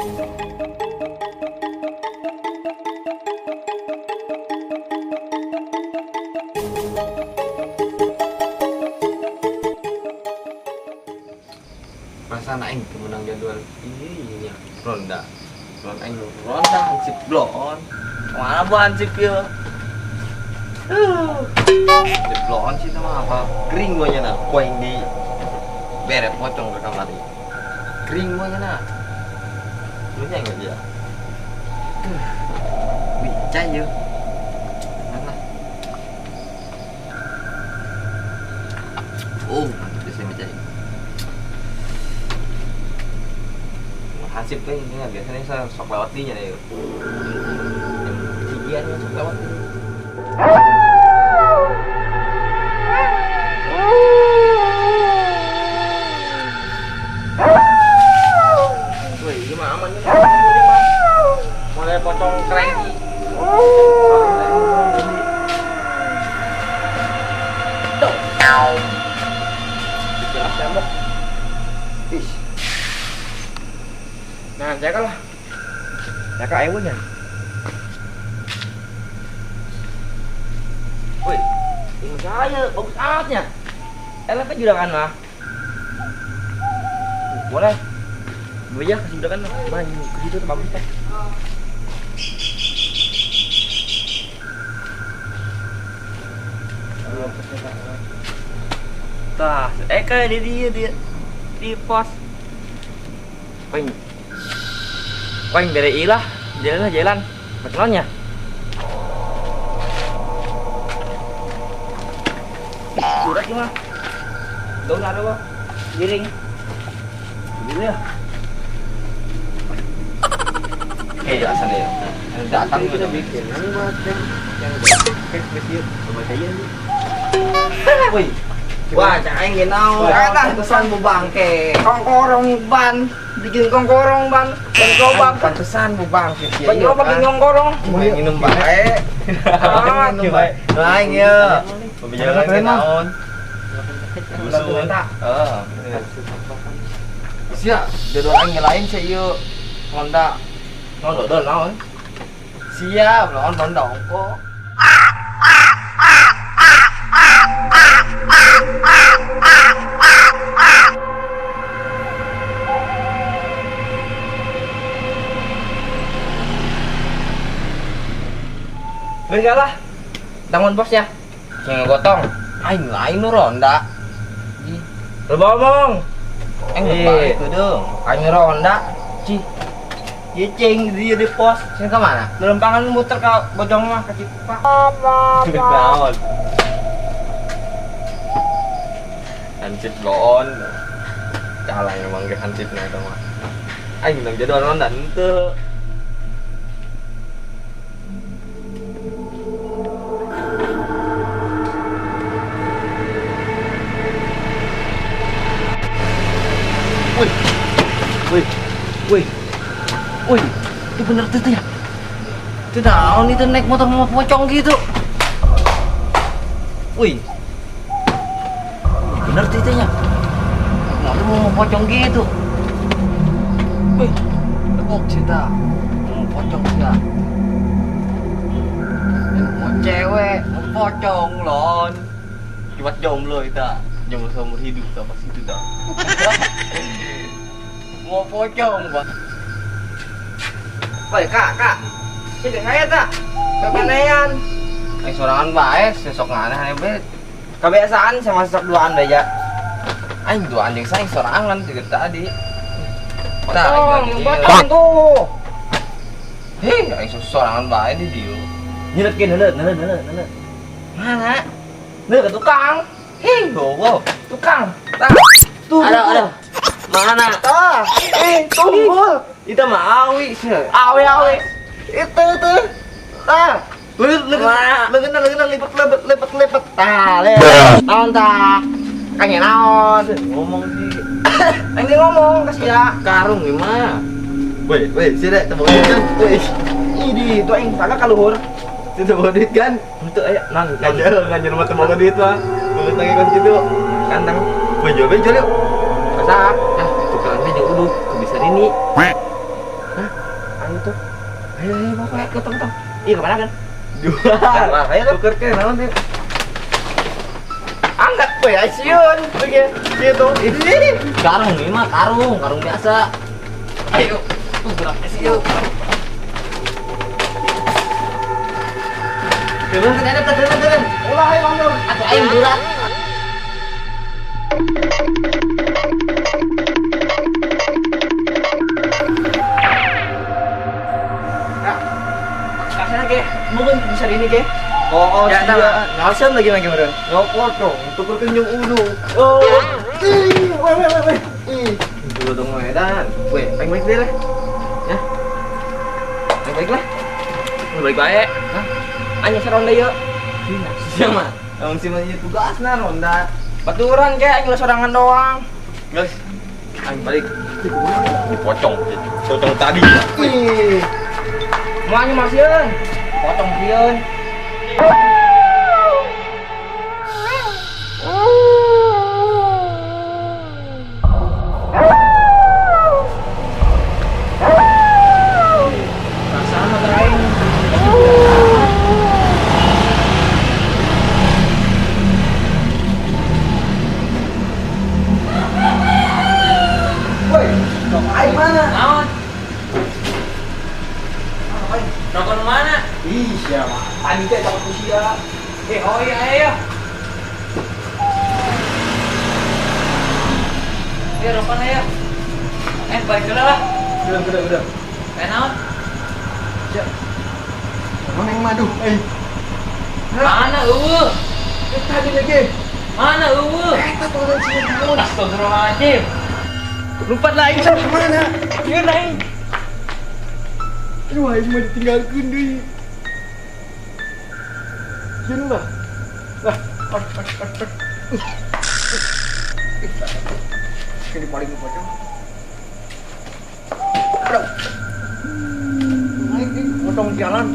Perasaan aing teu meunang jadwal ieu nya ronda. Ron aing ronda hansip bloon. Mana bu hansip ieu? Hansip bloon sih sama apa? Kering gua nya na, ku aing di bere pocong ke kamari. Kering gua nya na. Lu nya enggak dia? Wicai yeuh. Mana? Oh, mantap bisa micai. Hansip tuh ini biasanya saya sok lewat dinya deh. Jam 3 nya sok lewat. Wih, ini mah aman nih. Mulai pocong kerengki. Tuh. Jelas tembok. Ih. Nah, jaga lah. Jaga ayo nya. Woi, ini saya bagus amatnya. LP juragan mah. Boleh. Boleh ya kasih juragan mah. Maju ke situ tuh bagus teh. Tah, kayak dia dia di pos. Poing. Poing bere ilah, jalan lah jalan. Macamnya. Surat mah. Daun ada apa? Giring. Gitu ya. Jelasan ya. Datang kita bikin buat yang kayak besi coba aja nih. Wih. Wah, cak aing ge naon. Pantesan bu bangke. Kongkorong ban, bikin kongkorong ban, ban gerobak. Pantesan bu bangke. Ban gerobak bikin kongkorong. Minum bae. Minum bae. Lain ya. Pembicaraan ge naon. Heeh. Sia, jadwal aing lain sia ieu. Honda. Non dodol naon? Siap, lawan Honda ongko. Enggak lah. Tangan bosnya. Sing gotong. Aing lain nu ronda. Lu ngomong. Aing bae kudu. Aing ronda. Cih. Cicing dia di pos. Sing ke mana? Lempangan muter ke Bojong mah ke Cikupa. Naon? Hansip loon. Calang emang ge hansipna eta mah. Aing menang jadwal ronda henteu. Wih, wih, wih, wih, itu bener tuh ya. Itu naon itu naik motor mau pocong gitu. Wih, bener tuh itu ya. Motor mau pocong gitu. Wih, tepuk cinta, mau pocong ya. Mau cewek, mau pocong lon. Kibat jomblo itu, jomblo seumur hidup tuh pas itu dah. Mau pocong, Bang. Woi, Kak, Kak. Sini saya tak. Kepanean. Aing sorangan bae, sesok nganeh bae. Kebiasaan sama sesok duaan bae ya. Aing duaan jeung saing sorangan juga tadi. Tah, pocong tuh. Hei, aing sorangan bae di dieu. Nyeletkeun heuleuh, heuleuh, heuleuh, heuleuh. Mana? Heuleuh ke tukang. Hei, gogo. Tukang. Tah. Tuh. Aduh, aduh. Mana? Tah. Tunggul. Itu mah awi sih. Awi awi. Itu tuh. Tah. Leungeun leungeun lipet lipet lipet lipet. Tah, le. Naon tah? Kanya naon? Ngomong sih. Aing ngomong kasih ya. Karung ieu mah. Woi, woi, sih deh, teu duit kan. Woi. Idi, itu aing tangga ka luhur. Teu boga duit kan? Henteu aya nang. Ngajal mah teu boga duit mah. Boga tangga kan kitu. Kantang. Woi, jual jual yuk. Masak. Ah, tukeran teh jeung uduk, bisa dini. Ayo ayo bapak, ketong ketong. Iya kemana kan? Jual. Ayo tuker ke naon teh? Angkat we sieun oke gitu. Karung ini mah karung, karung biasa. Ayo, tuh gerak sieun. Turun kan ada turun turun. Ulah ayo langsung. Atuh aing berat. Mungkin bisa ini ke? Oh, ya, iya. Ngasen lagi lagi meren. Nyopot dong, tukerkeun jeung udu. Oh. Ih, weh weh weh. Ih, dulu dong edan. Weh, pengen balik deh lah. Ya. Pengen balik lah. Balik bae. Hah? Anya saronda yeuh. Sia mah. Emang si mah ieu tugasna ronda. Baturan ke aing sorangan doang. Guys, aing balik. Dipocong. Pocong tadi. Ih. Mau aing masieun. Potong sieun. Perasaan motor aing. Woi, rokok aing mana? Naon? Rokok nu mana? Ih, siapa? Tadi teh takut ku sia. Oh iya ayo. Ya rokok ayo. Balik dulu lah. Udah. Naon? Sia. Mana yang madu? Eh. Mana eueuh? Tadi lagi. Mana eueuh? Eta tuh sia naon? Astagfirullahaladzim. Lompat lah aing. Mana? Ieu aing. Aduh, aing mah ditinggalkeun deui. Sieun lah. Lah, pak pak pak pak. Ini paling pocong. Aduh. Naik nih, potong jalan.